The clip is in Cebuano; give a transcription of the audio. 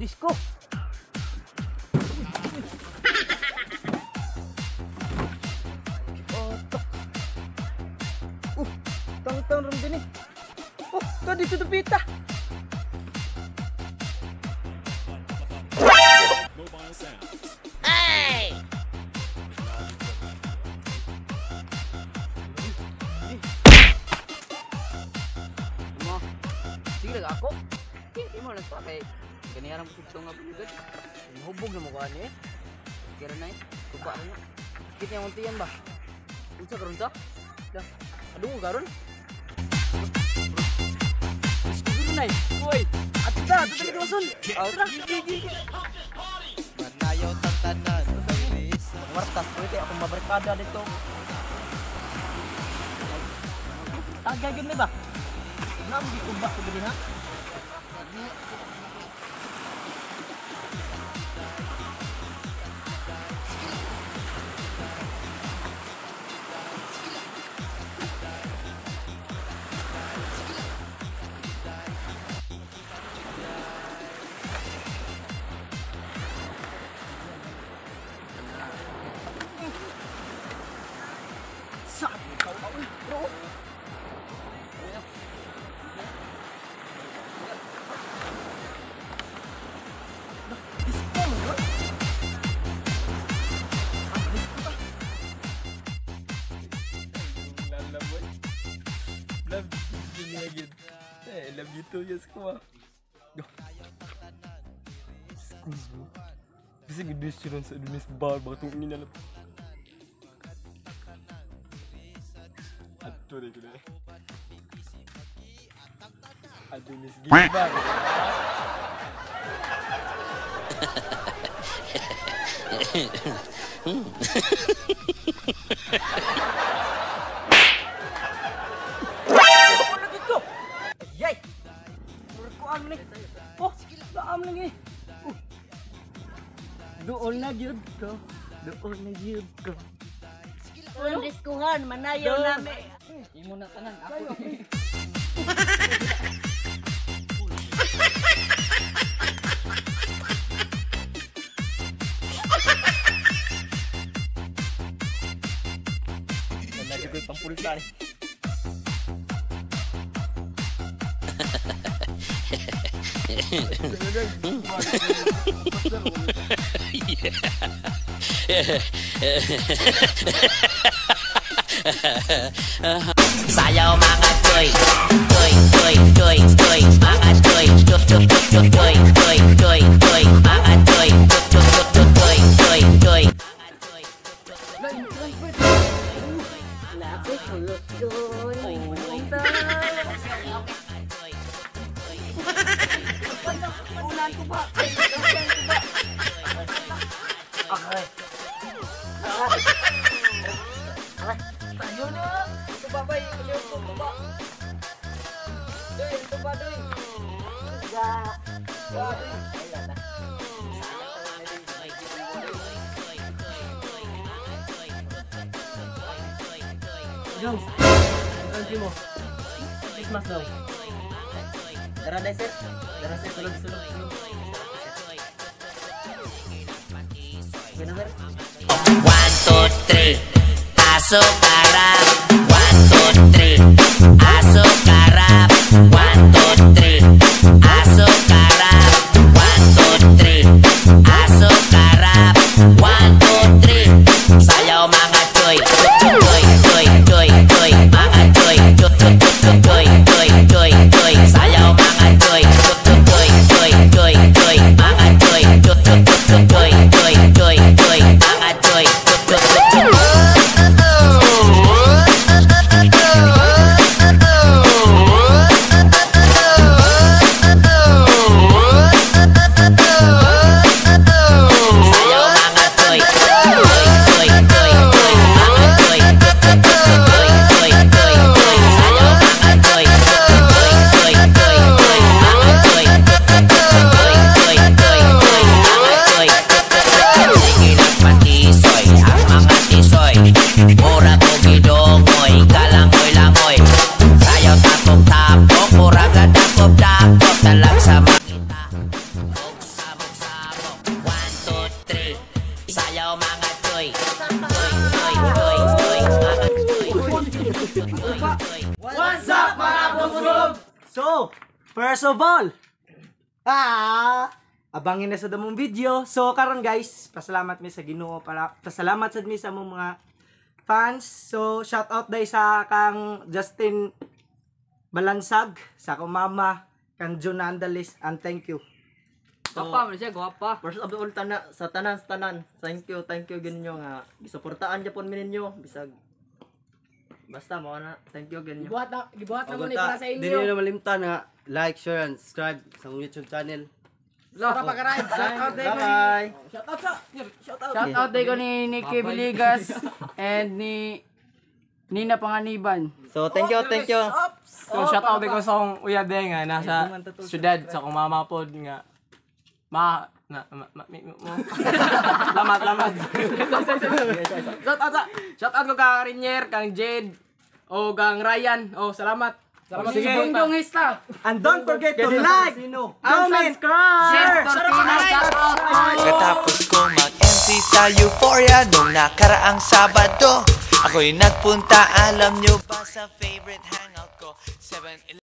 Disco. Otok. Tang-tang ram din eh. Oh, to dito dupita. Mobile sounds. Hey! Mo. Sige lang ako. Di mo lang pa kay kaniyaran mo sa nga bugad. Hubog na mo ko ani eh. Kira na eh. Kupa rin na. Kit niya unti yan ba? Unsa karon sa? Dah. Adungo karon? Disco gud na eh. Uy, ato ta, ato ta masun. Tara. Manayaw tatanan. Wartas ko ite akong mabarkada dito. Tagay gyud ni ba? Nam di ko ba ko dinhi ha? Sa bro. Disco mo bro. Ah, disco ta. Lalaboy. Love gini lagi. Eh, love you too, yes ko ah. Excuse me. Bisa gede siya sa dunis bar, bakit itong inalap. Ato rin ko na eh. Adonis Gilbar. Ano dito? Ayay! Murkuan ni. Oh, daam lang eh. Oh. Doon na gyud ko. Doon na gyud ko. Ang diskuhan, manayaw nami. Imo na tanan ako. Lagi ko pampulta eh. Sayaw mga choy, choy, choy, choy, choy, mga choy, choy, choy, choy, choy, choy, choy, choy, mga choy, choy, choy, choy, choy, choy, choy. Naku, kulot yun. Unahan ko ba? Unahan ko ba? Okay. Tayo na! Ito ba ba? Ito ba ba? Doy, ito ba doy? Ga. Ga doy. Jong, ang country mo. Christmas daw. Dara dai sir. Dara sir, sulod sulod sulod. Okay na sir. 1, 2, 3, aso karap. 1, 2, 3, aso karap. 1, 2, 3, aso karap. 1, 2, 3, aso karap. 1, 2, 3, sayaw mga choy, choy, choy, choy, choy, mga choy, choy, choy, choy, choy, choy, choy, sayaw mga choy, choy, choy, choy, choy, mga choy, choy, choy, choy, choy, choy, mga choy, choy, choy, choy. Oy, oy, oy, oy, oy. What's up, mga busog? So, first of all, abangin na sa damong video. So, karon guys, pasalamat mi sa Ginoo para pasalamat sad mi sa among mga fans. So, shout out dai sa kang Justin Balansag, sa akong mama, kang Jun Andalis, and thank you. Gwapa man siya, gwapa. First of all, tana, sa tanan, sa tanan. Thank you ginyo nga gisuportaan japon mi ninyo bisag basta mo na. Thank you ginyo. Gibuhat na, gibuhat na mo ni para sa Dili inyo. na malimtan nga like, share, and subscribe sa among YouTube channel. Para pag-arrive. Shout out day ko ni Bye. Shout out sa Shout out. Shout out day ko ni Nikki Villegas and ni Nina Panganiban. So, thank you, thank you. So shout out ko sa akong uya de nga nasa syudad sa akong mama pod nga ma na ma, ma, mi, mo. Lamat lamat. Shout out sa shout out ko kang Rinier, kang Jade, o kang Ryan. Oh, salamat. Salamat Sige. Bongbong Hista. And don't forget to like, comment, Chef Tortino, shout out. Pagkatapos ko mag-MC sa Euphoria nung nakaraang Sabado, ako'y nagpunta, alam nyo ba, sa favorite hangout ko, 7